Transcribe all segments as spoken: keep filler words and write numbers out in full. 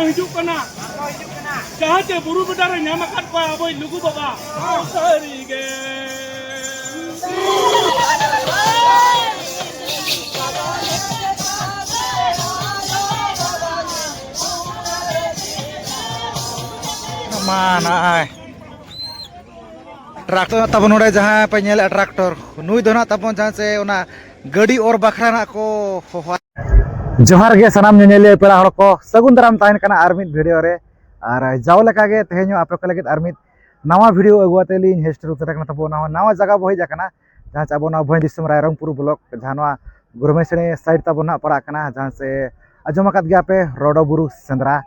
ᱦᱤᱡᱩᱜ ᱠᱟᱱᱟ, ᱡᱟᱦᱟᱸ ᱪᱮ ᱵᱩᱨᱩ ᱵᱮᱰᱟ ᱨᱮ ᱧᱟᱢ ᱟᱠᱟᱫ ᱠᱚᱣᱟ ᱟᱵᱚᱭᱤᱡ ᱞᱩᱜᱩ ᱵᱟᱵᱟ᱾ ᱥᱟᱹᱨᱤ ᱜᱮ᱾ ᱢᱟ ᱱᱚᱜᱼᱚᱭ ᱴᱨᱟᱠᱴᱚᱨ ᱛᱟᱵᱚᱱ ᱱᱚᱰᱮ ᱡᱟᱦᱟᱸ ᱯᱮ ᱧᱮᱞᱮᱫᱼᱟ ᱴᱨᱟᱠᱴᱚᱨ, ᱱᱩᱭ ᱫᱚ ᱱᱟᱜ ᱛᱟᱵᱚᱱ ᱡᱟᱦᱟᱸ ᱪᱮ ᱚᱱᱟ ᱜᱟᱹᱰᱤ ᱚᱨ ᱵᱟᱠᱷᱨᱟ ᱱᱟᱜ ᱠᱚ ᱦᱚᱦᱚ᱾ ᱡᱚᱦᱟᱨ ᱜᱮ ᱥᱟᱱᱟᱢ ᱧᱮᱧᱮᱞᱤᱭᱟᱹ ᱯᱮᱲᱟ ᱦᱚᱲ ᱠᱚ, ᱥᱟᱹᱜᱩᱱ ᱫᱟᱨᱟᱢ ᱛᱟᱦᱮᱱ ᱠᱟᱱᱟ ᱟᱨ ᱢᱤᱫ ᱵᱷᱤᱰᱤᱭᱳ ᱨᱮ᱾ ᱟᱨ ᱡᱟᱣ ᱞᱮᱠᱟ ᱜᱮ ᱛᱮᱦᱮᱧ ᱦᱚᱸ ᱟᱯᱮ ᱠᱚ ᱞᱟᱹᱜᱤᱫ ᱟᱨ ᱢᱤᱫ ᱱᱟᱣᱟ ᱵᱷᱤᱰᱤᱭᱳ ᱟᱹᱜᱩ ᱟᱛᱮ ᱞᱤᱧ ᱦᱮᱡ ᱥᱮᱴᱮᱨ ᱩᱛᱟᱹᱨ ᱟᱠᱟᱱᱟ ᱛᱟᱵᱚᱱ᱾ ᱱᱟᱣᱟ, ᱱᱟᱣᱟ ᱡᱟᱭᱜᱟ ᱵᱚ ᱦᱮᱡ ᱟᱠᱟᱱᱟ, ᱡᱟᱦᱟᱸ ᱪᱮ ᱟᱵᱚ ᱱᱚᱣᱟ ᱵᱷᱚᱸᱡᱽ ᱫᱤᱥᱚᱢ ᱨᱟᱭᱨᱚᱝᱯᱩᱨ ᱵᱞᱚᱠ, ᱡᱟᱦᱟᱸ ᱱᱚᱣᱟ ᱜᱩᱨᱢᱮᱥᱟᱹᱲᱤ ᱥᱟᱭᱤᱰ ᱛᱟᱵᱚᱱ ᱱᱟᱜ ᱯᱟᱲᱟᱜ ᱠᱟᱱᱟ, ᱡᱟᱦᱟᱸ ᱪᱮ ᱟᱸᱡᱚᱢ ᱟᱠᱟᱫ ᱜᱮᱭᱟ ᱯᱮ ᱨᱚᱰᱚ ᱵᱩᱨᱩ ᱥᱮᱸᱫᱽᱨᱟ᱾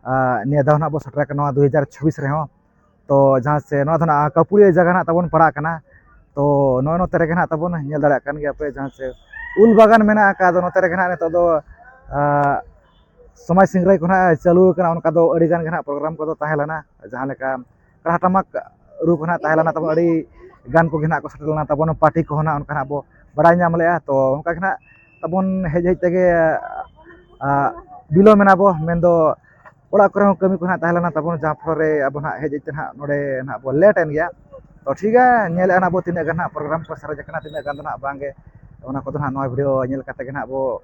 ᱟᱨ ᱱᱤᱭᱟᱹ ᱫᱷᱟᱣ ᱱᱟᱜ ᱵᱚ ᱥᱮᱴᱮᱨ ᱟᱠᱟᱱᱟ ᱱᱚᱣᱟ ᱫᱩ ᱦᱟᱡᱟᱨ ᱪᱷᱟᱵᱵᱤᱥ ᱨᱮᱦᱚᱸ᱾ ᱛᱚ ᱡᱟᱦᱟᱸ ᱥᱮ ᱱᱚᱣᱟ ᱫᱚ ᱱᱟᱜ ᱠᱟᱹᱯᱩᱨᱤᱭᱟᱹ ᱡᱟᱭᱜᱟ ᱱᱟᱜ ᱛᱟᱵᱚᱱ ᱯᱟᱲᱟᱜ ᱠᱟᱱᱟ᱾ ᱛᱚ ᱱᱚᱜᱼᱚᱭ ᱱᱚᱛᱮ ᱨᱮᱜᱮ ᱱᱟᱜ ᱛᱟᱵᱚᱱ ᱧᱮᱞ ᱫᱟᱲᱮᱭᱟᱜ ᱠᱟᱱ ᱜᱮᱭᱟ ᱯᱮ, ᱡᱟᱦᱟᱸ ᱥᱮ ᱩᱞ ᱵᱟᱜᱟᱱ ᱢᱮᱱᱟᱜ ᱟᱠᱟᱫ, ᱟᱫᱚ ᱱᱚᱛᱮ ᱨᱮᱜᱮ ᱱᱟᱜ ᱱᱤᱛᱚᱜ ᱫᱚ, ᱟᱸ, ᱥᱚᱢᱟᱡᱽ ᱥᱤᱝᱨᱟᱹᱭ ᱠᱚ ᱱᱟᱜ ᱪᱟᱹᱞᱩ ᱟᱠᱟᱱᱟ᱾ ᱚᱱᱠᱟ ᱫᱚ ᱟᱹᱰᱤ ᱜᱟᱱ ᱜᱮ ᱱᱟᱜ ᱯᱨᱳᱜᱨᱟᱢ ᱠᱚᱫᱚ ᱛᱟᱦᱮᱸ ᱞᱮᱱᱟ, ᱡᱟᱦᱟᱸ ᱞᱮᱠᱟ ᱨᱟᱦᱟ ᱴᱟᱢᱟᱠ ᱨᱩ ᱠᱚ ᱱᱟᱜ ᱛᱟᱦᱮᱸ ᱞᱮᱱᱟ ᱛᱟᱵᱚᱱ, ᱟᱹᱰᱤ ᱜᱟᱱ ᱠᱚᱜᱮ ᱱᱟᱜ ᱠᱚ ᱥᱮᱴᱮᱨ ᱞᱮᱱᱟ ᱛᱟᱵᱚᱱ, ᱯᱟᱨᱴᱤ ᱠᱚᱦᱚᱸ ᱱᱟᱜ ᱚᱱᱠᱟ ᱱᱟᱜ ᱵᱚ ᱵᱟᱲᱟᱭ ᱧᱟᱢ ᱞᱮᱜᱼᱟ᱾ ᱛᱚ ᱚᱱᱠᱟ ᱜᱮ ᱱᱟᱜ ᱛᱟᱵᱚᱱ ᱦᱮᱡ ᱦᱮᱡ ᱛᱮᱜᱮ, ᱟᱸ, ᱵᱤᱞᱚᱢ ᱮᱱᱟ ᱵᱚ, ᱢᱮᱱᱫᱚ ᱚᱲᱟᱜ ᱠᱚᱨᱮ ᱦᱚᱸ ᱠᱟᱹᱢᱤ ᱠᱚ ᱱᱟᱦᱟᱜ ᱛᱟᱦᱮᱸ ᱞᱮᱱᱟ ᱛᱟᱵᱚᱱ, ᱡᱟᱦᱟᱸ ᱯᱷᱚᱞᱚ ᱨᱮ ᱟᱵᱚ ᱱᱟᱦᱟᱜ ᱦᱮᱡ ᱦᱮᱡ ᱛᱮ ᱱᱟᱦᱟᱜ ᱱᱚᱰᱮ ᱱᱟᱦᱟᱜ ᱵᱚ ᱞᱮᱴ ᱮᱱ ᱜᱮᱭᱟ᱾ ᱛᱚ ᱴᱷᱤᱠ ᱜᱮᱭᱟ, ᱧᱮᱞᱮᱫᱼᱟ ᱱᱟᱦᱟᱜ ᱵᱚ ᱛᱤᱱᱟᱹᱜ ᱜᱟᱱ ᱱᱟᱦᱟᱜ ᱯᱨᱳᱜᱨᱟᱢ ᱠᱚ ᱥᱟᱨᱮᱡ ᱟᱠᱟᱱᱟ, ᱛᱤᱱᱟᱹᱜ ᱜᱟᱱ ᱫᱚ ᱱᱟᱦᱟᱜ ᱵᱟᱝ ᱜᱮ, ᱚᱱᱟ ᱠᱚᱫᱚ ᱱᱟᱦᱟᱜ ᱱᱚᱣᱟ ᱵᱷᱤᱰᱤᱭᱳ ᱧᱮᱞ ᱠᱟᱛᱮ ᱜᱮ ᱱᱟᱦᱟᱜ ᱵᱚ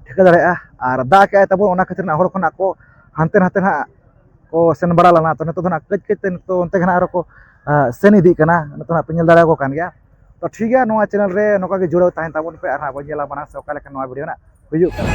ᱴᱷᱤᱠᱟᱹ ᱫᱟᱲᱮᱭᱟᱜᱼᱟ᱾ ᱟᱨ ᱫᱟᱜ ᱠᱮᱜᱼᱟᱭ ᱛᱟᱵᱚᱱ, ᱚᱱᱟ ᱠᱷᱟᱹᱛᱤᱨ ᱱᱟᱦᱟᱜ ᱦᱚᱲ ᱠᱚ ᱱᱟᱦᱟᱜ ᱠᱚ ᱦᱟᱱᱛᱮ ᱱᱟᱛᱮ ᱱᱟᱦᱟᱜ ᱠᱚ ᱥᱮᱱ ᱵᱟᱲᱟ ᱞᱮᱱᱟ᱾ ᱛᱚ ᱱᱤᱛᱚᱜ ᱫᱚ ᱱᱟᱦᱟᱜ ᱠᱟᱹᱡ ᱠᱟᱹᱡ ᱛᱮ ᱱᱤᱛᱚᱜ ᱚᱱᱛᱮ ᱜᱮ ᱱᱟᱦᱟᱜ ᱟᱨᱚ ᱠᱚ, ᱟᱸ, ᱥᱮᱱ ᱤᱫᱤᱜ ᱠᱟᱱᱟ᱾ ᱱᱤᱛᱚᱜ ᱱᱟᱦᱟᱜ ᱯᱮ ᱧᱮᱞ ᱫᱟᱲᱮᱭᱟᱠᱚ ᱠᱟᱱ ᱜᱮᱭᱟ᱾ ᱛᱚ ᱴᱷᱤᱠ ᱜᱮᱭᱟ, ᱱᱚᱣᱟ ᱪᱮᱱᱮᱞ ᱨᱮ ᱱᱚᱝᱠᱟ ᱜᱮ ᱡᱩᱲᱟᱹᱣ ᱛᱟᱦᱮᱱ ᱛᱟᱵᱚᱱ ᱯᱮ, ᱟᱨ ᱦᱟᱸᱜ ᱵᱚᱱ ᱧᱮᱞᱟ ᱢᱟᱲᱟᱝ ᱥᱮ ᱚᱠᱟ ᱞᱮᱠᱟ ᱱᱚᱣᱟ ᱵᱷᱤᱰᱤᱭᱳ ᱱᱟᱜ ᱦᱩᱭᱩᱜ ᱠᱟᱱᱟ᱾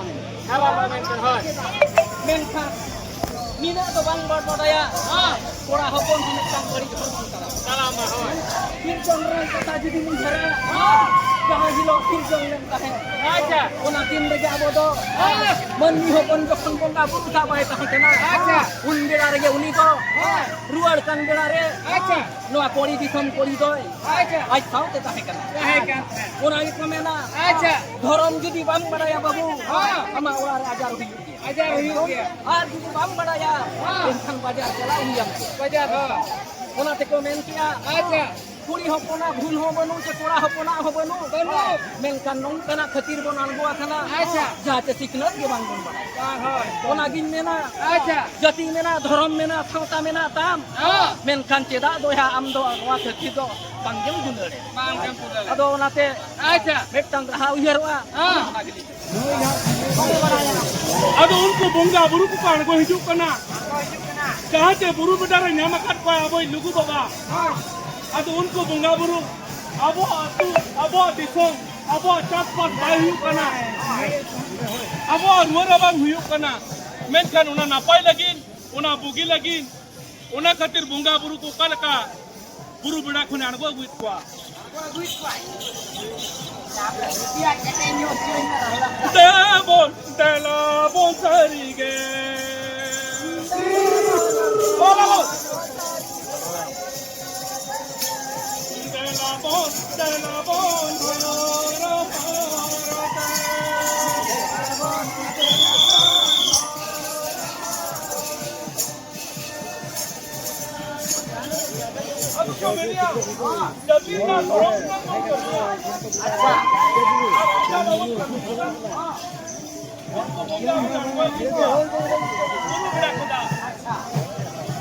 ᱦᱳᱭ᱾ ᱢᱮᱱᱠᱷᱟᱱ ᱱᱤᱱᱟᱹᱜ ᱫᱚ ᱵᱟᱝ ᱵᱚᱱ ᱵᱟᱰᱟᱭᱟ, ᱠᱚᱲᱟ ᱦᱚᱯᱚᱱ ᱫᱚ ᱢᱤᱫᱴᱟᱝ ᱵᱟᱹᱲᱤᱡ ᱦᱚᱲ ᱵᱚᱱ ᱛᱟᱲᱟᱢᱟ᱾ ᱛᱟᱲᱟᱢᱟ, ᱦᱳᱭ᱾ ᱥᱤᱨᱡᱚᱱ ᱨᱮᱱᱟᱜ ᱠᱟᱛᱷᱟ ᱡᱩᱫᱤ ᱵᱚᱱ ᱩᱭᱦᱟᱹᱨᱟ, ᱡᱟᱦᱟᱸ ᱦᱤᱞᱳᱜ ᱥᱤᱨᱡᱚᱱ ᱞᱮᱱ ᱛᱟᱦᱮᱸᱫ, ᱟᱪᱪᱷᱟ᱾ ᱚᱱᱟ ᱫᱤᱱ ᱨᱮᱜᱮ ᱟᱵᱚ ᱫᱚ ᱢᱟᱹᱱᱢᱤ ᱦᱚᱯᱚᱱ ᱡᱚᱠᱷᱚᱱ ᱵᱚᱸᱜᱟ ᱵᱩᱨᱩ ᱥᱟᱶ ᱵᱟᱭ ᱛᱟᱦᱮᱸ ᱠᱟᱱᱟ, ᱟᱪᱪᱷᱟ᱾ ᱩᱱ ᱵᱮᱲᱟ ᱨᱮᱜᱮ ᱩᱱᱤ ᱫᱚ ᱦᱳᱭ᱾ ᱨᱩᱣᱟᱹᱲ ᱠᱟᱱ ᱵᱮᱲᱟ ᱨᱮ ᱟᱪᱪᱷᱟ᱾ ᱱᱚᱣᱟ ᱠᱚᱲᱤ ᱫᱤᱥᱚᱢ ᱠᱚᱲᱤ ᱫᱚᱭ ᱟᱪᱪᱷᱟ᱾ ᱟᱡ ᱥᱟᱶᱛᱮ ᱛᱟᱦᱮᱸ ᱠᱟᱱᱟ᱾ ᱛᱟᱦᱮᱸ ᱠᱟᱱ ᱛᱟᱦᱮᱸᱫ᱾ ᱚᱱᱟ ᱜᱮᱠᱚ ᱢᱮᱱᱟ, ᱟᱪᱪᱷᱟ᱾ ᱫᱷᱚᱨᱚᱢ ᱡᱩᱫᱤ ᱵᱟᱢ ᱵᱟᱲᱟᱭᱟ ᱵᱟᱹᱵᱩ, ᱦᱮᱸ᱾ ᱟᱢᱟᱜ ᱚᱲᱟᱜ ᱨᱮ ᱟᱡᱟᱨ ᱦᱩᱭᱩᱜ ᱜᱮᱭᱟ᱾ ᱟᱡᱟᱨ ᱦᱩᱭᱩᱜ ᱜᱮᱭᱟ᱾ ᱟᱨ ᱡᱩᱫᱤ ᱵᱟᱢ ᱵᱟᱲᱟᱭᱟ, ᱦᱮᱸ᱾ ᱮᱱᱠᱷᱟᱱ ᱵᱟᱡᱟᱨ ᱪᱟᱞᱟᱜ ᱦᱩᱭᱟᱢ ᱜᱮᱭᱟ᱾ ᱵᱟᱡᱟᱨ, ᱦᱮᱸ᱾ ᱚᱱᱟ ᱛᱮᱠᱚ ᱢᱮᱱ ᱠᱮᱜᱼᱟ, ᱟᱪᱪᱷᱟ᱾ ᱠᱩᱲᱤ ᱦᱚᱯᱚᱱᱟᱜ ᱵᱷᱩᱞ ᱦᱚᱸ ᱵᱟᱹᱱᱩᱜ, ᱥᱮ ᱠᱚᱲᱟ ᱦᱚᱯᱚᱱᱟᱜ ᱦᱚᱸ ᱵᱟᱹᱱᱩᱜ᱾ ᱵᱟᱹᱱᱩᱜ᱾ ᱢᱮᱱᱠᱷᱟᱱ ᱱᱚᱝᱠᱟᱱᱟᱜ ᱠᱷᱟᱹᱛᱤᱨ ᱵᱚᱱ ᱟᱬᱜᱚ ᱟᱠᱟᱱᱟ, ᱟᱪᱪᱷᱟ᱾ ᱡᱟᱦᱟᱸ ᱪᱮ ᱥᱤᱠᱷᱱᱟᱹᱛ ᱜᱮ ᱵᱟᱝ ᱵᱚᱱ ᱵᱟᱲᱟᱭᱟ᱾ ᱦᱳᱭ᱾ ᱚᱱᱟᱜᱤᱧ ᱢᱮᱱᱟ, ᱟᱪᱪᱷᱟ᱾ ᱡᱟᱹᱛᱤ ᱢᱮᱱᱟᱜ, ᱫᱷᱚᱨᱚᱢ ᱢᱮᱱᱟᱜ, ᱥᱟᱶᱛᱟ ᱢᱮᱱᱟᱜ ᱛᱟᱢ, ᱦᱮᱸ᱾ ᱢᱮᱱᱠᱷᱟᱱ ᱪᱮᱫᱟᱜ ᱫᱚᱭᱦᱟ ᱟᱢ ᱫᱚ ᱱᱚᱣᱟ ᱫᱷᱟᱹᱨᱛᱤ ᱫᱚ ᱵᱟᱝ ᱜᱮᱢ ᱫᱩᱞᱟᱹᱲᱮᱫ? ᱵᱟᱝ ᱜᱮᱢ ᱫᱩᱞᱟᱹᱲᱮᱫ᱾ ᱟᱫᱚ ᱚᱱᱟᱛᱮ ᱟᱪᱪᱷᱟ᱾ ᱢᱤᱫᱴᱟᱝ ᱨᱟᱦᱟ ᱩᱭᱦᱟᱹᱨᱚᱜᱼᱟ᱾ ᱦᱮᱸ᱾ ᱚᱱᱟ ᱜᱮᱞᱤᱧ ᱟᱫᱚ ᱩᱱᱠᱩ ᱵᱚᱸᱜᱟ ᱵᱩᱨᱩ ᱠᱚᱠᱚ ᱟᱬᱜᱚ ᱦᱤᱡᱩᱜ ᱠᱟᱱᱟ᱾ ᱡᱟᱦᱟᱸ ᱪᱮ ᱵᱩᱨᱩ ᱵᱮᱰᱟ ᱨᱮ ᱧᱟᱢ ᱟᱠᱟᱫ ᱠᱚᱣᱟ ᱟᱵᱚᱭᱤᱡ ᱞᱩᱜᱩ ᱵᱟᱵᱟ᱾ ᱟᱫᱚ ᱩᱱᱠᱩ ᱵᱚᱸᱜᱟ ᱵᱩᱨᱩ ᱟᱵᱚᱣᱟᱜ ᱟᱹᱛᱩ, ᱟᱵᱚᱣᱟᱜ ᱫᱤᱥᱚᱢ, ᱟᱵᱚᱣᱟᱜ ᱪᱟᱥᱵᱟᱥ ᱵᱟᱭ ᱦᱩᱭᱩᱜ ᱠᱟᱱᱟ, ᱟᱵᱚᱣᱟᱜ ᱨᱩᱣᱟᱹ ᱨᱟᱵᱟᱝ ᱦᱩᱭᱩᱜ ᱠᱟᱱᱟ, ᱢᱮᱱᱠᱷᱟᱱ ᱚᱱᱟ ᱱᱟᱯᱟᱭ ᱞᱟᱹᱜᱤᱫ, ᱚᱱᱟ ᱵᱩᱜᱤ ᱞᱟᱹᱜᱤᱫ, ᱚᱱᱟ ᱠᱷᱟᱹᱛᱤᱨ ᱵᱚᱸᱜᱟ ᱵᱩᱨᱩ ᱠᱚ ᱚᱠᱟ ᱞᱮᱠᱟ ᱵᱩᱨᱩ ᱵᱮᱲᱟ ᱠᱷᱚᱱᱮ ᱟᱬᱜᱚ ᱟᱹᱜᱩᱭᱮᱫ ᱠᱚᱣᱟ᱾ ᱫᱮᱵᱚᱱ ᱫᱮᱞᱟ ᱵᱚᱱ ᱥᱟᱹᱨᱤ ᱜᱮ᱾ ᱫᱮᱞᱟ ᱵᱚᱱ, ᱫᱮᱞᱟ ᱵᱚᱱ, ᱦᱚᱨ ᱦᱚᱨ ᱛᱮ᱾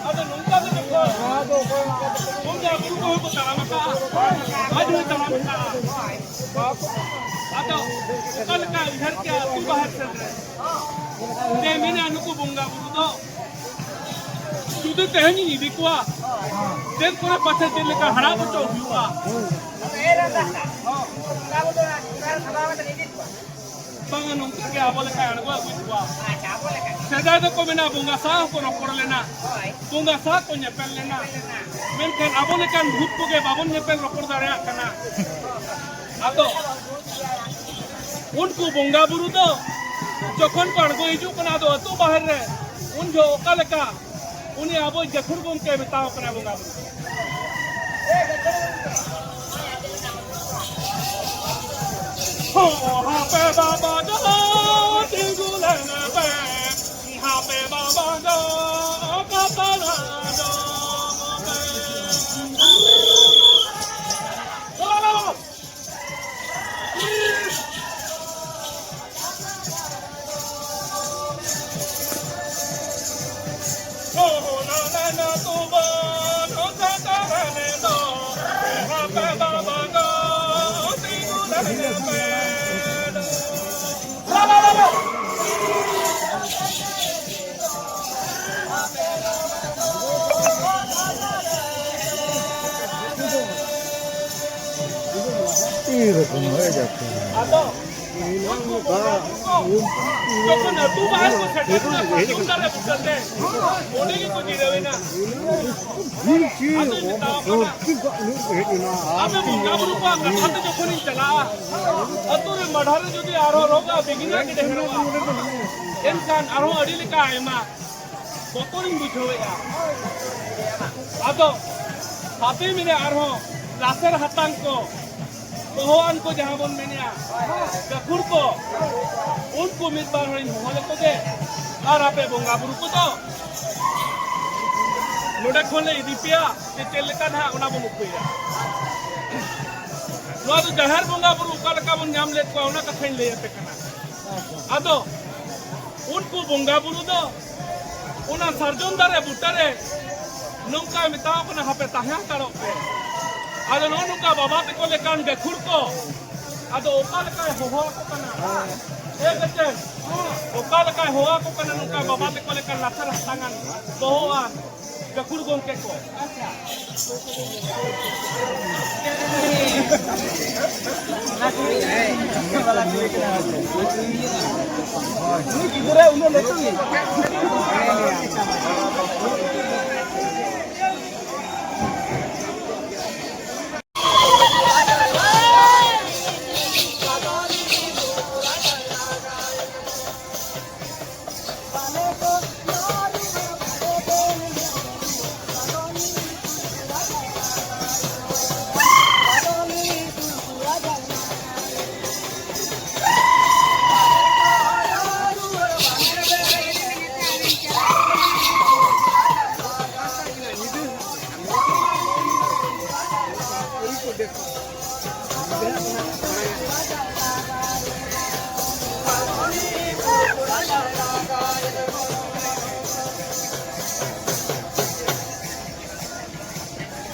ᱟᱫᱚ ᱱᱚᱝᱠᱟ ᱫᱚ ᱡᱚᱠᱷᱚᱱ ᱵᱚᱸᱜᱟ ᱵᱩᱨᱩ ᱠᱚᱦᱚᱸ ᱠᱚ ᱛᱟᱲᱟᱢ ᱟᱠᱟᱜᱼᱟ, ᱟᱡ ᱦᱚᱸᱭ ᱛᱟᱲᱟᱢ ᱟᱠᱟᱜᱼᱟ᱾ ᱟᱫᱚ ᱚᱠᱟ ᱞᱮᱠᱟ ᱩᱭᱦᱟᱹᱨ ᱠᱮᱜᱼᱟ ᱟᱹᱛᱩ ᱵᱟᱦᱮᱨ ᱥᱮᱱ ᱨᱮ? ᱡᱮ ᱢᱮᱱᱟ ᱱᱩᱠᱩ ᱵᱚᱸᱜᱟ ᱵᱩᱨᱩ ᱫᱚ ᱡᱩᱫᱤ ᱛᱮᱦᱮᱧ ᱤᱧ ᱤᱫᱤ ᱠᱚᱣᱟ, ᱪᱮᱫ ᱠᱚᱨᱮ ᱯᱟᱪᱷᱮ ᱪᱮᱫ ᱞᱮᱠᱟ ᱦᱟᱲᱟᱜ ᱯᱚᱪᱚ ᱦᱩᱭᱩᱜᱼᱟ᱾ ᱵᱟᱝᱟ, ᱱᱚᱝᱠᱟ ᱜᱮ ᱟᱵᱚ ᱞᱮᱠᱟ ᱟᱬᱜᱚ ᱟᱹᱜᱩᱭᱮᱫ ᱠᱚᱣᱟ᱾ ᱥᱮᱫᱟᱭ ᱫᱚᱠᱚ ᱢᱮᱱᱟ ᱵᱚᱸᱜᱟ ᱥᱟᱶ ᱦᱚᱸᱠᱚ ᱨᱚᱯᱚᱲ ᱞᱮᱱᱟ, ᱵᱚᱸᱜᱟ ᱥᱟᱶ ᱠᱚ ᱧᱮᱯᱮᱞ ᱞᱮᱱᱟ, ᱢᱮᱱᱠᱷᱟᱱ ᱟᱵᱚ ᱞᱮᱠᱟᱱ ᱵᱷᱩᱛ ᱠᱚᱜᱮ ᱵᱟᱵᱚᱱ ᱧᱮᱯᱮᱞ ᱨᱚᱯᱚᱲ ᱫᱟᱲᱮᱭᱟᱜ ᱠᱟᱱᱟ᱾ ᱟᱫᱚ ᱩᱱᱠᱩ ᱵᱚᱸᱜᱟ ᱵᱩᱨᱩ ᱫᱚ ᱡᱚᱠᱷᱚᱱ ᱠᱚ ᱟᱬᱜᱚ ᱦᱤᱡᱩᱜ ᱠᱟᱱᱟ, ᱟᱫᱚ ᱟᱹᱛᱩ ᱵᱟᱦᱮᱨ ᱨᱮ ᱩᱱ ᱡᱚᱦᱚᱜ ᱚᱠᱟ ᱞᱮᱠᱟ ᱩᱱᱤ ᱟᱵᱚ ᱜᱟᱹᱠᱷᱩᱲ ᱜᱚᱢᱠᱮ ᱢᱮᱛᱟᱣ ᱠᱟᱱᱟ ᱵᱚᱸᱜᱟ ᱵᱩᱨᱩ᱾ ᱦᱚᱸ, ᱦᱟᱯᱮ ᱵᱟᱵᱟ ᱫᱚ ᱛᱤᱸᱜᱩ ᱞᱮᱱ ᱯᱮ, ᱦᱟᱯᱮ ᱵᱟᱵᱟ ᱫᱚ ᱠᱟᱛᱷᱟ ᱟᱸᱡᱚᱢ ᱯᱮ᱾ ᱟᱫᱚ ᱡᱚᱠᱷᱚᱱ ᱟᱹᱛᱩ ᱵᱟᱦᱮᱨ ᱠᱚ ᱥᱮᱴᱮᱨ ᱮᱱᱟ ᱥᱟᱨᱡᱚᱢ ᱫᱟᱨᱮ ᱵᱩᱴᱟᱹ ᱛᱮ, ᱚᱸᱰᱮ ᱜᱮᱠᱚ ᱡᱤᱨᱟᱹᱣ ᱮᱱᱟ᱾ ᱟᱫᱚᱧ ᱢᱮᱛᱟᱣ ᱠᱟᱱᱟ, ᱟᱯᱮ ᱵᱚᱸᱜᱟ ᱵᱩᱨᱩ ᱠᱚᱣᱟᱜ ᱠᱟᱛᱷᱟ ᱛᱮ ᱡᱚᱠᱷᱚᱱᱤᱧ ᱪᱟᱞᱟᱜᱼᱟ, ᱟᱹᱛᱩ ᱨᱮ ᱢᱟᱰᱷᱟ ᱨᱮ ᱡᱩᱫᱤ ᱟᱨᱦᱚᱸ ᱨᱳᱜᱽ ᱟ ᱵᱤᱜᱷᱤᱱᱟ ᱜᱮ ᱰᱷᱮᱨᱚᱜᱼᱟ, ᱮᱱᱠᱷᱟᱱ ᱟᱨᱦᱚᱸ ᱟᱹᱰᱤ ᱞᱮᱠᱟ ᱟᱭᱢᱟ ᱵᱚᱛᱚᱨᱤᱧ ᱵᱩᱡᱷᱟᱹᱣᱮᱫᱼᱟ᱾ ᱟᱫᱚ ᱦᱟᱯᱮ ᱢᱮᱱᱮ ᱟᱨᱦᱚᱸ ᱞᱟᱥᱮᱨ ᱦᱟᱛᱟᱝ ᱠᱚ, ᱫᱚᱦᱚᱣᱟᱱ ᱠᱚ ᱡᱟᱦᱟᱸ ᱵᱚᱱ ᱢᱮᱱᱮᱫᱼᱟ, ᱜᱟᱹᱠᱷᱩᱲ ᱠᱚ, ᱩᱱᱠᱩ ᱢᱤᱫ ᱵᱟᱨ ᱦᱚᱲᱤᱧ ᱦᱚᱦᱚ ᱞᱮᱠᱚ ᱜᱮ᱾ ᱟᱨ ᱟᱯᱮ ᱵᱚᱸᱜᱟ ᱵᱩᱨᱩ ᱠᱚᱫᱚ ᱱᱚᱰᱮ ᱠᱷᱚᱱ ᱞᱮ ᱤᱫᱤ ᱯᱮᱭᱟ, ᱥᱮ ᱪᱮᱫ ᱞᱮᱠᱟ ᱱᱟᱦᱟᱜ ᱚᱱᱟ ᱵᱚᱱ ᱩᱯᱟᱹᱭᱟ᱾ ᱱᱚᱣᱟ ᱫᱚ ᱡᱟᱦᱮᱨ ᱵᱚᱸᱜᱟ ᱵᱩᱨᱩ ᱚᱠᱟ ᱞᱮᱠᱟ ᱵᱚᱱ ᱧᱟᱢ ᱞᱮᱫ ᱠᱚᱣᱟ, ᱚᱱᱟ ᱠᱟᱛᱷᱟᱧ ᱞᱟᱹᱭ ᱟᱯᱮ ᱠᱟᱱᱟ᱾ ᱟᱫᱚ ᱩᱱᱠᱩ ᱵᱚᱸᱜᱟ ᱵᱩᱨᱩ ᱫᱚ ᱚᱱᱟ ᱥᱟᱨᱡᱚᱢ ᱫᱟᱨᱮ ᱵᱩᱴᱟᱹ ᱨᱮ ᱱᱚᱝᱠᱟᱭ ᱢᱮᱛᱟᱣ ᱠᱟᱱᱟ, "ᱦᱟᱯᱮ ᱛᱟᱦᱮᱸ ᱦᱟᱛᱟᱲᱚᱜ ᱯᱮ᱾" ᱟᱫᱚ ᱱᱚᱜᱼᱚ ᱱᱚᱝᱠᱟ ᱵᱟᱵᱟ ᱛᱮᱠᱚ ᱞᱮᱠᱟᱱ ᱜᱟᱹᱠᱷᱩᱲ ᱠᱚ, ᱟᱫᱚ ᱚᱠᱟ ᱞᱮᱠᱟᱭ ᱦᱚᱦᱚ ᱟᱠᱚ ᱠᱟᱱᱟ? ᱮ ᱵᱮᱴᱮ, ᱚᱠᱟ ᱞᱮᱠᱟᱭ ᱦᱚᱦᱚ ᱟᱠᱚ ᱠᱟᱱᱟ? ᱱᱚᱝᱠᱟ ᱵᱟᱵᱟ ᱛᱮᱠᱚ ᱞᱮᱠᱟᱱ ᱞᱟᱥᱮᱨ ᱦᱟᱛᱟᱝᱟᱱ ᱵᱚᱦᱚᱜᱼᱟᱱ ᱜᱟᱹᱠᱷᱩᱲ ᱜᱚᱢᱠᱮ ᱠᱚ᱾ ᱱᱩᱭ ᱜᱤᱫᱽᱨᱟᱹ ᱩᱱᱟᱹᱜ ᱞᱟᱹᱴᱩ ᱜᱮ᱾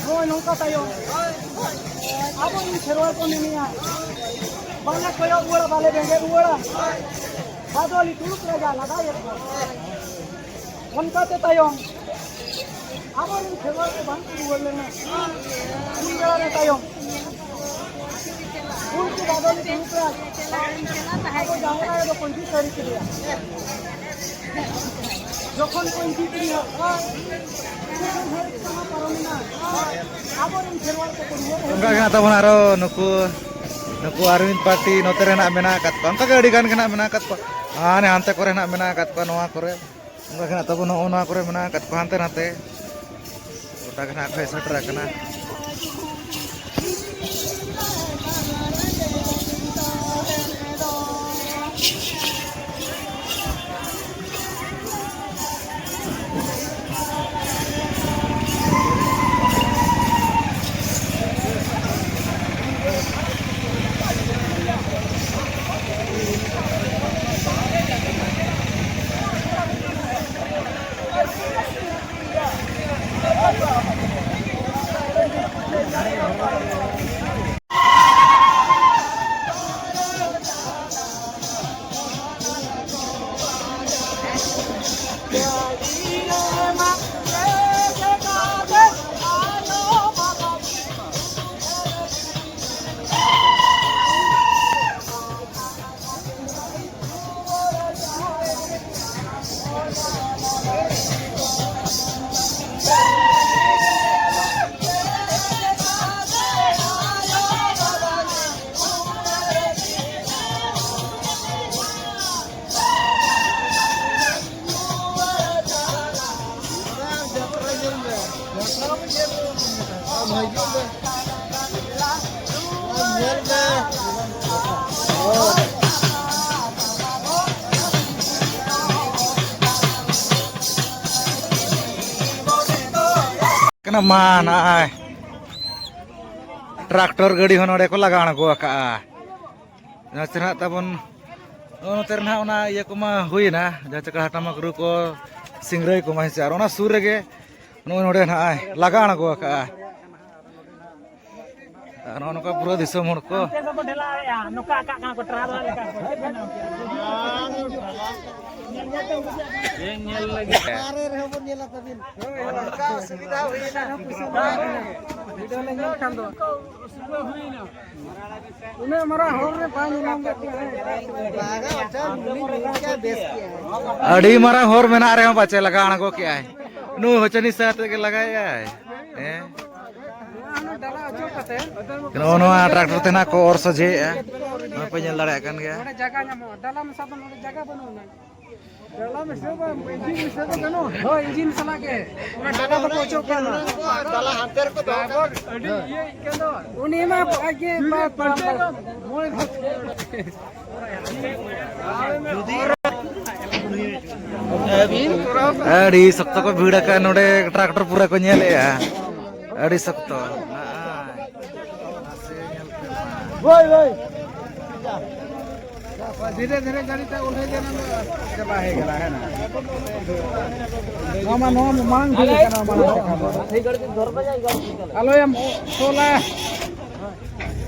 ᱱᱚᱜᱼᱚᱭ ᱱᱚᱝᱠᱟ ᱛᱟᱭᱚᱢ ᱟᱵᱚᱨᱮᱱ ᱠᱷᱮᱨᱣᱟᱲ ᱠᱚ ᱢᱮᱱᱮᱜᱼᱟ, ᱵᱟᱞᱮ ᱠᱚᱭᱚᱜ ᱨᱩᱣᱟᱹᱲᱟ, ᱵᱟᱞᱮ ᱵᱮᱸᱜᱮᱫ ᱨᱩᱣᱟᱹᱲᱟ, ᱵᱟᱫᱚᱞᱤ ᱫᱩᱲᱩᱵ ᱨᱟᱡᱟ ᱞᱟᱜᱟᱭᱮᱫ ᱠᱚ᱾ ᱚᱱᱠᱟᱛᱮ ᱛᱟᱭᱚᱢ ᱟᱵᱚᱨᱮᱱ ᱠᱷᱮᱨᱣᱟᱲ ᱠᱚ ᱵᱟᱝ ᱠᱚ ᱨᱩᱣᱟᱹᱲ ᱞᱮᱱᱟ᱾ ᱩᱱ ᱵᱮᱲᱟ ᱨᱮ ᱛᱟᱭᱚᱢ ᱩᱱᱠᱩ ᱵᱟᱫᱚᱞᱤ ᱫᱩᱲᱩᱵ ᱨᱟᱡᱟ ᱟᱵᱚ ᱡᱟᱦᱮᱨ ᱟᱭᱳ ᱫᱚᱠᱚ ᱤᱫᱤ ᱥᱟᱹᱨᱤ ᱠᱮᱫᱮᱭᱟ᱾ ᱡᱚᱠᱷᱚᱱ ᱠᱚ ᱤᱫᱤ ᱠᱮᱫᱮᱭᱟ, ᱯᱟᱨᱚᱢᱮᱱᱟ᱾ ᱟᱵᱚᱨᱮᱱ ᱠᱷᱮᱨᱣᱟᱲ ᱠᱚᱠᱚ ᱨᱩᱣᱟᱹᱲ ᱦᱮᱡ ᱚᱱᱠᱟ ᱜᱮ ᱦᱮᱱᱟᱜ ᱛᱟᱵᱚᱱᱟ ᱟᱨᱚ ᱱᱩᱠᱩ, ᱱᱩᱠᱩ ᱟᱨᱢᱤᱱ ᱯᱟᱨᱴᱤ ᱱᱚᱛᱮ ᱨᱮ ᱦᱮᱱᱟᱜ ᱢᱮᱱᱟᱜ ᱟᱠᱟᱫ ᱠᱚᱣᱟ᱾ ᱚᱱᱠᱟ ᱜᱮ ᱟᱹᱰᱤ ᱜᱟᱱ ᱜᱮ ᱦᱮᱱᱟᱜ ᱢᱮᱱᱟᱜ ᱟᱠᱟᱫ ᱠᱚᱣᱟ᱾ ᱦᱟᱱᱮ ᱦᱟᱱᱛᱮ ᱠᱚᱨᱮ ᱦᱮᱱᱟᱜ ᱢᱮᱱᱟᱜ ᱟᱠᱟᱫ ᱠᱚᱣᱟ, ᱱᱚᱣᱟ ᱠᱚᱨᱮ᱾ ᱚᱱᱠᱟ ᱜᱮ ᱦᱮᱱᱟᱜ ᱛᱟᱵᱚᱱᱟ, ᱱᱚᱜᱼᱚ ᱱᱚᱣᱟ ᱠᱚᱨᱮ ᱢᱮᱱᱟᱜ ᱟᱠᱟᱫ ᱠᱚᱣᱟ ᱦᱟᱱᱛᱮ ᱱᱟᱛᱮ᱾ ᱜᱚᱴᱟ ᱜᱮ ᱦᱮᱱᱟᱜ ᱠᱚ ᱦᱮᱡ ᱥᱮᱴᱮᱨ ᱟᱠᱟᱱᱟ᱾ ᱢᱟ ᱱᱚᱜᱼᱚᱭ ᱴᱨᱟᱠᱴᱚᱨ ᱜᱟᱹᱰᱤ ᱦᱚᱸ ᱱᱚᱰᱮ ᱠᱚ ᱞᱟᱜᱟ ᱟᱬᱜᱚ ᱟᱠᱟᱜᱼᱟ᱾ ᱡᱟᱦᱟᱸ ᱪᱮ ᱱᱟᱦᱟᱜ ᱛᱟᱵᱚᱱ ᱱᱚᱜᱼᱚ ᱱᱚᱛᱮ ᱨᱮ ᱱᱟᱦᱟᱜ ᱚᱱᱟ ᱤᱭᱟᱹ ᱠᱚᱢᱟ ᱦᱩᱭᱮᱱᱟ, ᱡᱟᱦᱟᱸ ᱪᱮ ᱠᱟᱲᱦᱟ ᱴᱟᱢᱟᱠ ᱨᱩ ᱠᱚ, ᱥᱤᱝᱨᱟᱹᱭ ᱠᱚᱢᱟ, ᱦᱮᱸ ᱥᱮ, ᱟᱨ ᱚᱱᱟ ᱥᱩᱨ ᱨᱮᱜᱮ ᱱᱚᱜᱼᱚᱭ ᱱᱚᱰᱮ ᱱᱟᱦᱟᱜ ᱞᱟᱜᱟ ᱟᱬᱜᱚ ᱟᱠᱟᱜᱼᱟ᱾ ᱟᱨ ᱱᱚᱜᱼᱚ ᱱᱚᱝᱠᱟ ᱯᱩᱨᱟᱹ ᱫᱤᱥᱚᱢ ᱦᱚᱲ ᱠᱚ᱾ ᱚᱱᱛᱮ ᱫᱚᱠᱚ ᱰᱷᱮᱞᱟᱣᱮᱜᱼᱟ, ᱱᱚᱝᱠᱟ ᱟᱠᱟᱜ ᱠᱟᱱᱟ ᱠᱚ, ᱴᱨᱟᱠ ᱞᱮᱠᱟ ᱠᱚ᱾ ᱪᱮᱫ ᱵᱮᱱ ᱧᱟᱢ ᱠᱮᱫᱟ? ᱧᱮᱞ ᱞᱟᱹᱜᱤᱫ᱾ ᱵᱟᱦᱨᱮ ᱨᱮᱦᱚᱸ ᱵᱚᱱ ᱧᱮᱞᱟ ᱛᱟᱹᱵᱤᱱ᱾ ᱦᱳᱭ, ᱦᱳᱭ᱾ ᱚᱱᱠᱟ ᱚᱥᱩᱵᱤᱫᱷᱟ ᱦᱩᱭᱱᱟ᱾ ᱵᱷᱤᱰᱤᱭᱳ ᱞᱮ ᱧᱮᱞ ᱠᱷᱟᱱ ᱫᱚ᱾ ᱩᱱᱟᱹᱜ ᱢᱟᱨᱟᱝ ᱦᱚᱲ ᱨᱮ ᱵᱟᱝ ᱧᱮᱞ ᱧᱟᱢ ᱠᱟᱛᱮ᱾ ᱵᱟᱝᱟ, ᱵᱟᱝᱟ, ᱩᱱᱤ ᱢᱤᱫ ᱜᱮ ᱵᱮᱥ ᱜᱮᱭᱟ᱾ ᱟᱹᱰᱤ ᱢᱟᱨᱟᱝ ᱦᱚᱨ ᱢᱮᱱᱟᱜ ᱨᱮᱦᱚᱸ ᱯᱟᱪᱮ ᱞᱟᱜᱟ ᱟᱬᱜᱚ ᱠᱮᱜᱼᱟᱭ᱾ ᱱᱩᱭ ᱦᱚᱪᱚᱱᱤ ᱥᱟᱦ ᱟᱛᱮ ᱜᱮ ᱞᱟᱜᱟᱭᱮᱜᱼᱟᱭ᱾ ᱦᱮᱸ᱾ ᱱᱚᱣᱟ ᱦᱚᱸ ᱰᱟᱞᱟ ᱚᱪᱚᱜ ᱠᱟᱛᱮ᱾ ᱱᱚᱜᱼᱚ ᱱᱚᱣᱟ ᱴᱨᱟᱠᱴᱚᱨ ᱛᱮ ᱱᱟᱜ ᱠᱚ ᱚᱨ ᱥᱚᱡᱷᱮᱭᱮᱜᱼᱟ᱾ ᱱᱚᱣᱟ ᱯᱮ ᱧᱮᱞ ᱫᱟᱲᱮᱭᱟᱜ ᱠᱟᱱ ᱜᱮᱭᱟ᱾ ᱱᱚᱰᱮ ᱡᱟᱭᱜᱟ ᱧᱟᱢᱚᱜᱼᱟ᱾ ᱰᱟᱞᱟ ᱢᱮᱥᱟ ᱫᱚ ᱱᱚᱰᱮ ᱡᱟᱭᱜᱟ ᱵᱟᱹᱱᱩᱜᱼᱟ᱾ ᱰᱟᱞᱟ ᱢᱮᱥᱟ ᱫᱚ, ᱤᱧᱡᱤᱱ ᱢᱮᱥᱟ ᱫᱚ ᱜᱟᱱᱚᱜᱼᱟ᱾ ᱦᱳᱭ, ᱤᱧᱡᱤᱱ ᱥᱟᱞᱟᱜ ᱜᱮ᱾ ᱚᱱᱟ ᱰᱟᱞᱟ ᱫᱚᱠᱚ ᱚᱪᱚᱜ ᱠᱟᱱᱟ᱾ ᱰᱟᱞᱟ ᱦᱟᱱᱛᱮ ᱨᱮᱠᱚ ᱫᱚᱦᱚ ᱠᱟᱜᱼᱟ᱾ ᱟᱹᱰᱤ ᱤᱭᱟᱹ ᱟᱹᱭᱠᱟᱹᱣ ᱫᱚ᱾ ᱩᱱᱤ ᱢᱟ ᱟᱡ ᱜᱮ ᱵᱟᱭ ᱯᱟᱨᱚᱢ ᱫᱟᱲᱮᱭᱟᱜᱼᱟ᱾ ᱢᱚᱬᱮ ᱫᱷᱟᱣ᱾ ᱟᱹᱰᱤ ᱥᱚᱠᱛᱚ ᱠᱚ ᱵᱷᱤᱲ ᱟᱠᱟᱱ ᱱᱚᱰᱮ, ᱴᱨᱟᱠᱴᱚᱨ ᱯᱩᱨᱟᱹ ᱠᱚ ᱧᱮᱞᱮᱜᱼᱟ᱾ ᱟᱹᱰᱤ ᱥᱚᱠᱛᱚ᱾ ᱫᱷᱤᱨᱮ ᱫᱷᱤᱨᱮ ᱜᱟᱹᱰᱤ ᱴᱟᱜ ᱩᱞᱴᱟᱹ ᱡᱮᱱᱟ ᱪᱟᱵᱟ ᱦᱩᱭ ᱠᱟᱱᱟ, ᱦᱮᱸ ᱱᱟ? ᱱᱚᱣᱟ ᱢᱟ, ᱱᱚᱣᱟ ᱢᱟ ᱢᱟᱲᱟᱝ ᱦᱩᱭ ᱠᱟᱱᱟ, ᱢᱟᱲᱟᱝ ᱥᱮᱫ ᱠᱷᱚᱱ ᱫᱚ᱾ ᱟᱞᱚᱭᱮᱢ ᱥᱳᱞᱟ᱾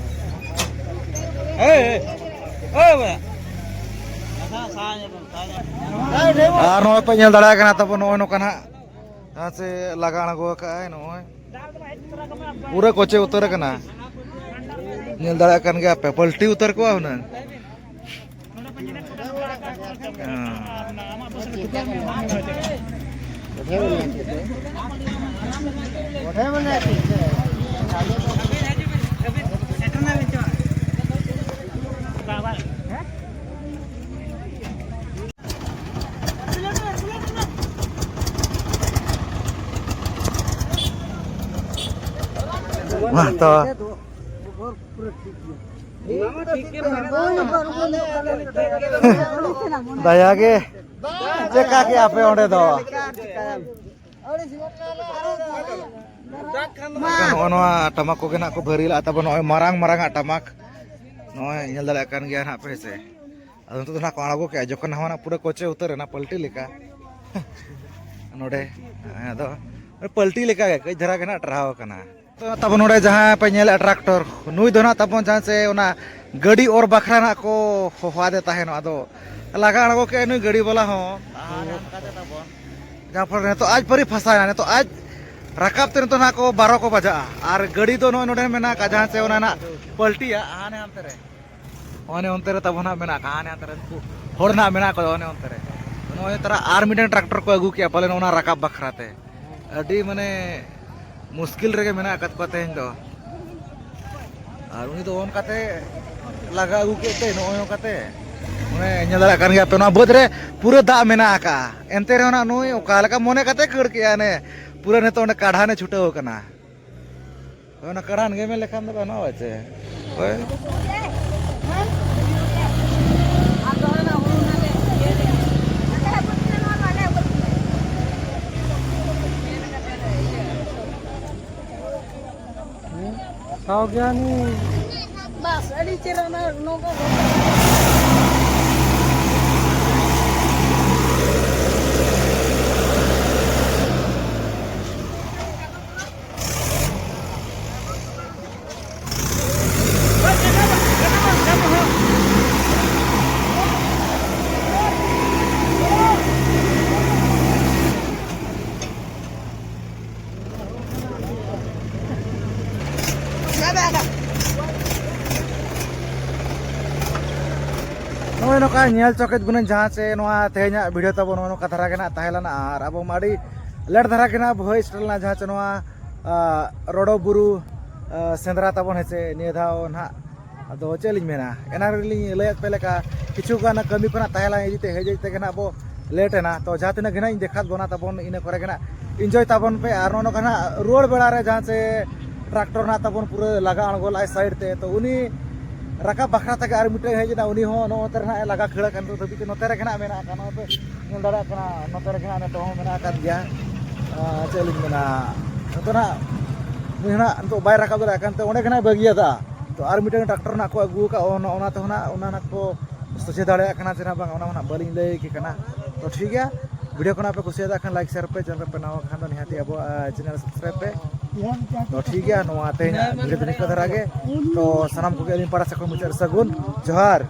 ᱮᱭ, ᱮᱭ, ᱮᱭ, ᱵᱚᱭᱦᱟ᱾ ᱟᱨ ᱱᱚᱜᱼᱚᱭ ᱯᱮ ᱧᱮᱞ ᱫᱟᱲᱮᱭᱟᱜ ᱠᱟᱱᱟ ᱛᱟᱵᱚ, ᱱᱚᱜᱼᱚᱭ ᱱᱚᱝᱠᱟ ᱱᱟᱦᱟᱜ ᱡᱟᱦᱟᱸ ᱥᱮ ᱞᱟᱜᱟ ᱟᱬᱜᱚ ᱟᱠᱟᱫᱼᱟᱭ, ᱱᱚᱜᱼᱚᱭ ᱯᱩᱨᱟᱹ ᱠᱚᱪᱮ ᱩᱛᱟᱹᱨ ᱟᱠᱟᱱᱟ᱾ ᱧᱮᱞ ᱫᱟᱲᱮᱭᱟᱜ ᱠᱟᱱ ᱜᱮᱭᱟ ᱯᱮ, ᱯᱟᱞᱴᱤ ᱩᱛᱟᱹᱨ ᱠᱚᱜᱼᱟ ᱦᱩᱱᱟᱹᱝ᱾ ᱢᱟ ᱛᱚ᱾ ᱫᱟᱭᱟ ᱜᱮ᱾ ᱪᱮᱠᱟ ᱠᱮᱜᱼᱟ ᱯᱮ ᱚᱸᱰᱮ ᱫᱚ? ᱱᱚᱜᱼᱚ ᱱᱚᱣᱟ ᱴᱟᱢᱟᱠ ᱠᱚᱜᱮ ᱱᱟᱜ ᱠᱚ ᱵᱷᱟᱹᱨᱤ ᱞᱟᱜᱼᱟ ᱛᱟᱵᱚᱱ, ᱱᱚᱜᱼᱚᱭ ᱢᱟᱨᱟᱝ ᱢᱟᱨᱟᱝ ᱟᱜ ᱴᱟᱢᱟᱠ, ᱱᱚᱜᱼᱚᱭ ᱧᱮᱞ ᱫᱟᱲᱮᱭᱟᱜ ᱠᱟᱱ ᱜᱮᱭᱟ ᱱᱟᱜ ᱯᱮ ᱥᱮ᱾ ᱟᱫᱚ ᱱᱤᱛᱚᱜ ᱫᱚ ᱱᱟᱜ ᱠᱚ ᱟᱬᱜᱚ ᱠᱮᱜᱼᱟ, ᱡᱚᱠᱷᱚᱱ ᱱᱟᱣᱟ ᱱᱟᱜ ᱯᱩᱨᱟᱹ ᱠᱚᱪᱮ ᱩᱛᱟᱹᱨ ᱮᱱᱟ ᱯᱟᱞᱴᱤ ᱞᱮᱠᱟ᱾ ᱱᱚᱰᱮ ᱟᱫᱚ ᱯᱟᱞᱴᱤ ᱞᱮᱠᱟ ᱜᱮ ᱠᱟᱹᱡ ᱫᱷᱟᱨᱟ ᱜᱮ ᱱᱟᱜ ᱴᱟᱨᱦᱟᱣ ᱠᱟᱱᱟ᱾ ᱛᱚ, ᱛᱟᱵᱚᱱ ᱱᱚᱰᱮ ᱡᱟᱦᱟᱸ ᱯᱮ ᱧᱮᱞᱮᱫᱼᱟ ᱴᱨᱟᱠᱴᱚᱨ, ᱱᱩᱭ ᱫᱚ ᱱᱟᱜ ᱛᱟᱵᱚᱱ ᱡᱟᱦᱟᱸ ᱥᱮ ᱚᱱᱟ ᱜᱟᱹᱰᱤ ᱚᱨ ᱵᱟᱠᱷᱨᱟ ᱱᱟᱜ ᱠᱚ ᱦᱚᱦᱚᱣᱟᱫᱮ ᱛᱟᱦᱮᱱᱚᱜ, ᱟᱫᱚ ᱞᱟᱜᱟ ᱟᱬᱜᱚ ᱠᱮᱫᱼᱟ ᱱᱩᱭ ᱜᱟᱹᱰᱤ ᱵᱟᱞᱟ ᱦᱚᱸ᱾ ᱟᱨ ᱦᱟᱱᱠᱟ ᱛᱮ ᱛᱟᱵᱚᱱ, ᱡᱟᱦᱟᱸ ᱯᱷᱚᱞ ᱨᱮ ᱱᱤᱛᱚᱜ ᱟᱡ ᱯᱟᱹᱨᱤ ᱯᱷᱟᱥᱟᱭᱮᱱᱟ, ᱱᱤᱛᱚᱜ ᱟᱡ ᱨᱟᱠᱟᱵ ᱛᱮ ᱱᱤᱛᱚᱜ ᱱᱟᱜ ᱠᱚ ᱵᱟᱨᱚ ᱠᱚ ᱵᱟᱡᱟᱜᱼᱟ᱾ ᱟᱨ ᱜᱟᱹᱰᱤ ᱫᱚ ᱱᱚᱜᱼᱚᱭ ᱱᱚᱰᱮ ᱢᱮᱱᱟᱜ ᱟᱠᱟᱫ, ᱡᱟᱦᱟᱸ ᱥᱮ ᱚᱱᱟ ᱱᱟᱜ ᱯᱟᱞᱴᱤᱭᱟ, ᱦᱟᱱᱮ ᱦᱟᱱᱛᱮ ᱨᱮ, ᱚᱱᱮ ᱚᱱᱛᱮ ᱨᱮ ᱛᱟᱵᱚᱱ ᱦᱟᱸᱜ ᱢᱮᱱᱟᱜ ᱟᱠᱟᱫ, ᱦᱟᱱᱮ ᱦᱟᱱᱛᱮ ᱨᱮ ᱩᱱᱠᱩ ᱦᱚᱲ ᱱᱟᱜ ᱢᱮᱱᱟᱜ ᱠᱚᱣᱟ, ᱚᱱᱮ ᱚᱱᱛᱮ ᱨᱮ᱾ ᱱᱚᱜᱼᱚᱭ ᱛᱟᱨᱟ ᱟᱨ ᱢᱤᱫᱴᱟᱝ ᱴᱨᱟᱠᱴᱚᱨ ᱠᱚ ᱟᱹᱜᱩ ᱠᱮᱜᱼᱟ ᱯᱟᱞᱮᱱ ᱚᱱᱟ ᱨᱟᱠᱟᱵ ᱵᱟᱠᱷᱨᱟ ᱛᱮ᱾ ᱟᱹᱰᱤ ᱢᱟᱱᱮ ᱢᱩᱥᱠᱤᱞ ᱨᱮᱜᱮ ᱢᱮᱱᱟᱜ ᱟᱠᱟᱫ ᱠᱚᱣᱟ ᱛᱮᱦᱮᱧ ᱫᱚ᱾ ᱟᱨ ᱩᱱᱤ ᱫᱚ ᱚᱱᱠᱟᱛᱮ ᱞᱟᱜᱟ ᱟᱹᱜᱩ ᱠᱮᱫ ᱛᱮ ᱱᱚᱜᱼᱚᱭ ᱱᱚᱝᱠᱟᱛᱮ᱾ ᱚᱱᱮ ᱧᱮᱞ ᱫᱟᱲᱮᱭᱟᱜ ᱠᱟᱱ ᱜᱮᱭᱟ ᱯᱮ, ᱱᱚᱣᱟ ᱵᱟᱹᱫᱽ ᱨᱮ ᱯᱩᱨᱟᱹ ᱫᱟᱜ ᱢᱮᱱᱟᱜ ᱟᱠᱟᱫᱼᱟ, ᱮᱱᱛᱮ ᱨᱮᱦᱚᱸ ᱱᱟᱜ ᱱᱩᱭ ᱚᱠᱟ ᱞᱮᱠᱟ ᱢᱚᱱᱮ ᱠᱟᱛᱮ ᱠᱷᱟᱹᱲ ᱠᱮᱜᱼᱟ, ᱚᱱᱮ ᱯᱩᱨᱟᱹ ᱱᱤᱛᱚᱜ ᱚᱸᱰᱮ ᱠᱟᱰᱷᱟᱱᱮ ᱪᱷᱩᱴᱟᱹᱣ ᱟᱠᱟᱱᱟ᱾ ᱦᱳᱭ, ᱚᱱᱟ ᱠᱟᱲᱦᱟᱱ ᱜᱮ ᱢᱮᱱ ᱞᱮᱠᱷᱟᱱ ᱫᱚ ᱜᱟᱱᱚᱜᱼᱟ ᱪᱮ? ᱦᱳᱭ᱾ ᱥᱟᱶ ᱜᱮᱭᱟᱱᱤ᱾ ᱵᱟᱥ, ᱟᱹᱰᱤ ᱪᱮᱦᱨᱟ ᱚᱱᱟ ᱱᱚᱝᱠᱟ᱾ ᱱᱚᱜᱼᱚᱭ ᱱᱚᱝᱠᱟ ᱧᱮᱞ ᱪᱚ ᱠᱮᱫ ᱵᱚᱱᱟᱹᱧ ᱡᱟᱦᱟᱸ ᱪᱮ ᱱᱚᱣᱟ ᱛᱮᱦᱮᱧᱟᱜ video ᱛᱟᱵᱚ ᱱᱚᱜᱼᱚ ᱱᱚᱝᱠᱟ ᱫᱷᱟᱨᱟ ᱜᱮ ᱱᱟᱜ ᱛᱟᱦᱮᱸ ᱞᱮᱱᱟ, ᱟᱨ ᱟᱵᱚ ᱢᱟ ᱟᱹᱰᱤ late ᱫᱷᱟᱨᱟ ᱜᱮ ᱱᱟᱜ ᱵᱚ ᱦᱮᱡ ᱥᱮᱴᱮᱨ ᱞᱮᱱᱟ ᱡᱟᱦᱟᱸ ᱪᱮ ᱱᱚᱣᱟ, ᱟ, ᱨᱚᱰᱚ ᱵᱩᱨᱩ, ᱟ, ᱥᱮᱸᱫᱽᱨᱟ ᱛᱟᱵᱚᱱ ᱦᱮᱸ ᱪᱮ ᱱᱤᱭᱟᱹ ᱫᱷᱟᱣ ᱱᱟᱜ᱾ ᱟᱫᱚ ᱪᱮᱫ ᱞᱤᱧ ᱢᱮᱱᱟ, ᱮᱱᱟᱝ ᱨᱮᱞᱤᱧ ᱞᱟᱹᱭᱟᱫ ᱯᱮ ᱞᱮᱠᱟ ᱠᱤᱪᱷᱩ ᱜᱟᱱ ᱠᱟᱹᱢᱤ ᱠᱷᱚᱱᱟᱜ ᱛᱟᱦᱮᱸ ᱞᱮᱱ ᱤᱫᱤ ᱛᱮ ᱦᱮᱡ ᱦᱮᱡ ᱛᱮᱜᱮ ᱱᱟᱜ ᱵᱚ late ᱮᱱᱟ᱾ ᱛᱚ ᱡᱟᱦᱟᱸ ᱛᱤᱱᱟᱹᱜ ᱜᱮ ᱱᱟᱜ ᱤᱧ ᱫᱮᱠᱷᱟᱣ ᱵᱚᱱᱟ ᱛᱟᱵᱚᱱ ᱤᱱᱟᱹ ᱠᱚᱨᱮ ᱜᱮ ᱱᱟᱜ enjoy ᱛᱟᱵᱚᱱ ᱯᱮ᱾ ᱟᱨ ᱱᱚᱜᱼᱚ ᱱᱚᱝᱠᱟ ᱱᱟᱜ ᱨᱩᱣᱟᱹᱲ ᱵᱮᱲᱟ ᱨᱮ ᱡᱟᱦᱟᱸ ᱪᱮ tractor ᱱᱟᱜ ᱛᱟᱵᱚᱱ ᱯᱩᱨᱟᱹ ᱞᱟᱜᱟ ᱟᱬᱜᱚ ᱞᱟᱜᱼᱟᱭ side ᱛᱮ, ᱛᱚ ᱩᱱᱤ ᱨᱟᱠᱟᱵ ᱵᱟᱠᱷᱨᱟ ᱛᱮᱜᱮ ᱟᱨ ᱢᱤᱫᱴᱮᱱ ᱦᱮᱡ ᱮᱱᱟ, ᱩᱱᱤ ᱦᱚᱸ ᱱᱚᱜᱼᱚ ᱱᱚᱛᱮ ᱨᱮ ᱱᱟᱜ ᱮ ᱞᱟᱜᱟ ᱠᱷᱟᱹᱲ ᱟᱠᱟᱱ, ᱱᱤᱛᱚᱜ ᱫᱷᱟᱹᱵᱤᱡ ᱛᱮ ᱱᱚᱛᱮ ᱨᱮᱜᱮ ᱱᱟᱜ ᱢᱮᱱᱟᱜ ᱟᱠᱟᱫ᱾ ᱱᱚᱜᱼᱚᱭ ᱯᱮ ᱧᱮᱞ ᱫᱟᱲᱮᱭᱟᱜ ᱠᱟᱱᱟ, ᱱᱚᱛᱮ ᱨᱮᱜᱮ ᱱᱟᱜ ᱱᱤᱛᱚᱜ ᱦᱚᱸ ᱢᱮᱱᱟᱜ ᱟᱠᱟᱫ ᱜᱮᱭᱟ᱾ ᱟᱨ ᱪᱮᱫ ᱞᱤᱧ ᱢᱮᱱᱟ, ᱱᱤᱛᱚᱜ ᱱᱟᱜ ᱱᱩᱭ ᱦᱚᱸ ᱱᱟᱜ ᱱᱤᱛᱚᱜ ᱵᱟᱭ ᱨᱟᱠᱟᱵ ᱫᱟᱲᱮᱭᱟᱜ ᱠᱟᱱᱛᱮ ᱚᱸᱰᱮ ᱜᱮ ᱱᱟᱜ ᱵᱟᱹᱜᱤᱭᱟᱫᱟ᱾ ᱛᱚ ᱟᱨ ᱢᱤᱫᱴᱟᱝ ᱴᱨᱟᱠᱴᱚᱨ ᱱᱟᱜ ᱠᱚ ᱟᱹᱜᱩ ᱟᱠᱟᱫ, ᱚᱱᱟ ᱚᱱᱟ ᱛᱮᱦᱚᱸ ᱱᱟᱜ ᱚᱱᱟ ᱱᱟᱜ ᱠᱚ ᱥᱚᱡᱷᱮ ᱫᱟᱲᱮᱭᱟᱜ ᱠᱟᱱᱟ ᱥᱮ ᱱᱟᱜ ᱵᱟᱝ, ᱚᱱᱟ ᱦᱚᱸ ᱱᱟᱜ ᱵᱟᱹᱞᱤᱧ ᱞᱟᱹᱭ ᱟᱠᱤ ᱠᱟᱱᱟ᱾ ᱛᱚ ᱴᱷᱤᱠ ᱜᱮᱭᱟ, ᱵᱷᱤᱰᱤᱭᱳ ᱠᱚ ᱱᱟᱜ ᱯᱮ ᱠᱩᱥᱤᱭᱟᱫᱟ ᱠᱷᱟᱱ ᱞᱟᱭᱤᱠ ᱥᱮᱭᱟᱨ ᱯᱮ, ᱪᱮᱱᱮᱞ ᱨᱮ ᱯᱮ ᱱᱟᱣᱟ ᱠᱷᱟᱱ ᱫᱚ ᱱᱤᱦᱟᱹᱛ ᱟᱵᱚᱣᱟᱜ ᱪᱮᱱᱮᱞ ᱥᱟᱵᱥᱠᱨᱟᱭᱤᱵ ᱯᱮ᱾ ᱛᱚ ᱴᱷᱤᱠ ᱜᱮᱭᱟ, ᱱᱚᱣᱟ ᱛᱮᱦᱮᱧᱟᱜ ᱵᱷᱤᱰᱤᱭᱳ ᱫᱚ ᱱᱤᱝᱠᱟᱹ ᱫᱷᱟᱨᱟ ᱜᱮ᱾ ᱛᱚ ᱥᱟᱱᱟᱢ ᱠᱚᱜᱮ ᱟᱹᱞᱤᱧ ᱯᱟᱦᱴᱟ ᱥᱮᱫ ᱠᱷᱚᱱ ᱢᱩᱪᱟᱹᱫ ᱨᱮ ᱥᱟᱹᱜᱩᱱ ᱡᱚᱦᱟᱨ᱾